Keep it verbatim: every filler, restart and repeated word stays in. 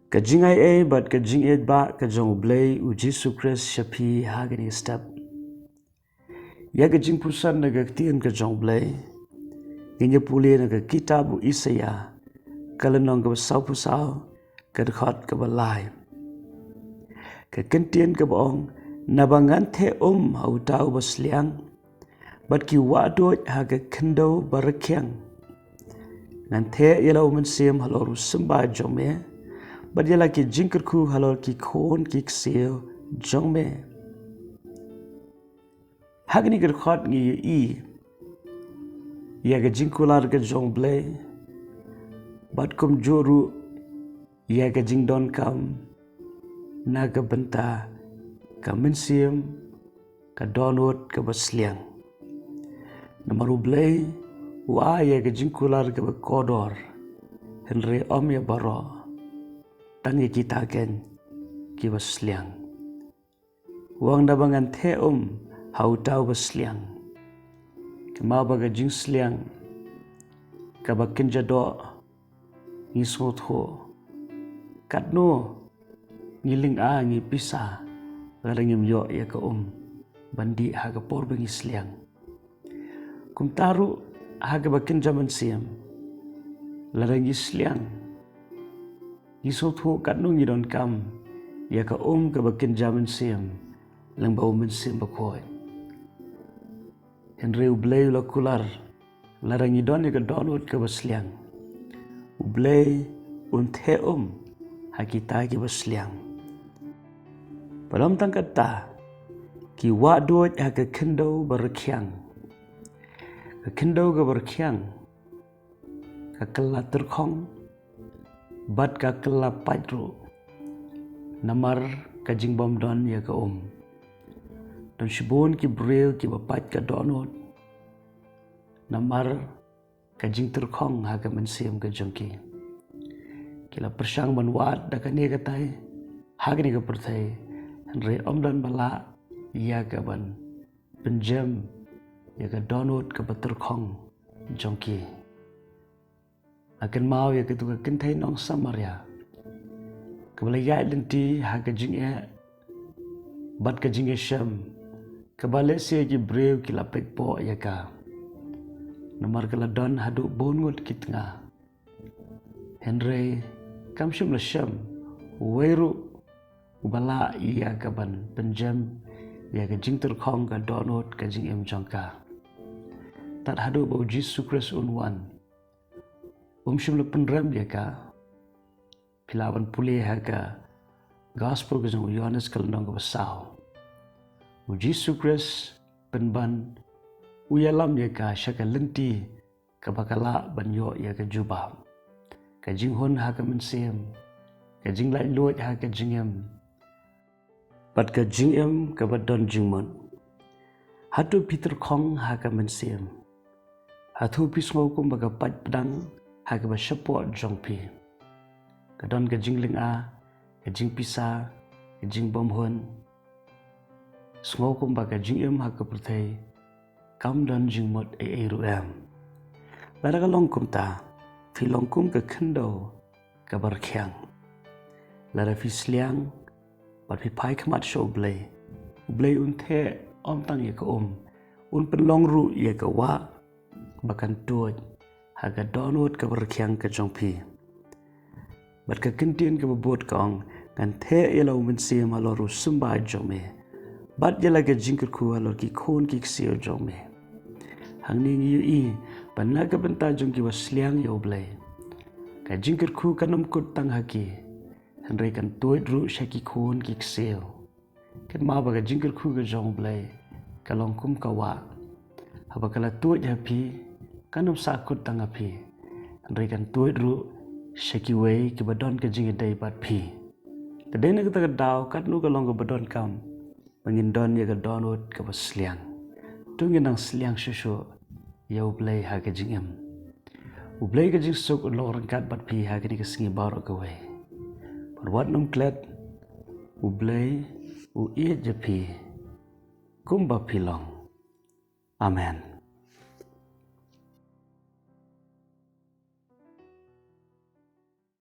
Ka jingaiei bad ka jingïeit ba ka jong U Blei U Jisu Khrist sha phi ha kane ka step. Ïa ka jingpuson na ka ktien ka jong U Blei ngin ïa pule na ka kitab u Isaïah, ka lynnong kaba sawphew saw, ka dkhot kaba lai. Ka kyntien kaba ong, naba ngan theh um ha uta uba sliang, bad ki wah duid ha ka khyndew ba rkhiang. Ngan theh ïa la u mynsiem halor u symbai jong me, bad ïa la ki jingkyrkhu halor ki khun ki ksiew jong me. Ha kane ka dkhot ngi ïohi ïa ka jingkular ka jong U Blei, bad kumjuh ruh ïa ka jingdonkam na ka bynta ka mynsiem ka dohnud kaba sliang. Namar U Blei u ai ïa ka jingkular kaba kordor, hynrei ym ïa baroh, tang ïa kita keiñ kiba sliang. U ong, naba ngan theh um ha uta uba sliang. Kynmaw ba ka jingsliang kaba kynja doh, ngi sngewthuh, katno ngi lynga, ngi pisa, lada ngim ïoh ïa ka um ban dih ha ka por ba ngi sliang. Kumta ruh ha kaba kynja mynsiem, lada ngi sliang, ngi sngewthuh katno ngi donkam ïa ka um kaba kynja mynsiem lyngba U Mynsiem Bakhuid. Hynrei U Blei u la kular, lada ngi don ïa ka dohnud kaba sliang, U Blei un theh um ha kita kiba sliang. Bad ym tang katta, ki wah duid ha ka khyndew ba rkhiang. Ka khyndew kaba rkhiang ka kylla tyrkhong, bad ka kylla pait ruh, namar ka jingbym don ïa ka um. Don shibun ki briew kiba pait ka dohnud namar ka jingtyrkhong ha ka mynsiem ka jong ki. Ki la pyrshang ban wad da kane katai ha kane ka pyrthei, hynrei ym don ba lah ïa ka ban pynjem ïa ka dohnud kaba tyrkhong jong ki. Nga kynmaw ïa katu ka kynthei nong Samaria kaba la ïaid lynti ha ka jingeh bad ka jingïashem, kaba lehse ki briew ki la peit poh ïa ka, namar ka la don haduh bun ngut ki tnga. Hynrei kam shym la shem uwei ruh uba lah ïa ka ban pynjem ïa ka jingtyrkhong ka dohnud ka jingim jong ka. Tad haduh ba U Jisu Khrist un wan, um shym la pynrem ïa ka. Phi lah ban pule ha ka Gospel ka jong u Ïohannes ka lynnong kaba saw. U Jisu Khrist pynban u ïalam ïa ka sha ka lynti kaba ka lah ban ïoh ïa ka jubab, ka jinghun ha ka mynsiem, ka jinglaitluid ha ka jingim, bad ka jingim kaba don jingmut. Hato phi tyrkhong ha ka mynsiem? Hato phi sngew kumba ka paidbah ha kaba shapoh jong phi ka don ka jinglynga, ka jingpisa, ka jingbymhun? Sngew kumba ka jingim ha ka pyrthei kam don jingmut ei ei ruh em? Lada ka long kumta, phi long kum ka khyndew kaba rkhiang. Lada phi sliang bad phi phai khmat sha U Blei, U Blei un theh ym tang ïa ka um, un pynlong ruh ïa ka wah ba kan tuid ha ka dohnud kaba rkhiang ka jong phi. Bad ka kyntien kaba bud ka ong, ngan theh ïa la u mynsiem halor u symbai jong me, bad ïa la ka jingkyrkhu halor ki khun ki ksiew jong me. Hangne ngi ïohi ba na ka bynta jong kiba sliang ïa U Blei, ka jingkyrkhu kan ym kut tang ha ki, hynrei kan tuid ruh sha ki khun ki ksiew. Kynmaw ba ka jingkyrkhu ka jong U Blei ka long kum ka wah. Haba ka la tuid ha phi, kan ym sah kut tang ha phi, hynrei kan tuid ruh sha kiwei kiba don ka jingïadei bad phi. Te dei na kata ka daw, katno ka long kaba donkam ba ngin don ïa ka dohnud kaba sliang. To ngin nang sliang shuh shuh ïa U Blei ha ka jingim. U Blei ka jingsuk un long ryngkat bad phi ha kane ka sngi baroh kawei. Bad wat nym klet, U Blei u ïeit ïa phi kumba phi long. Amen.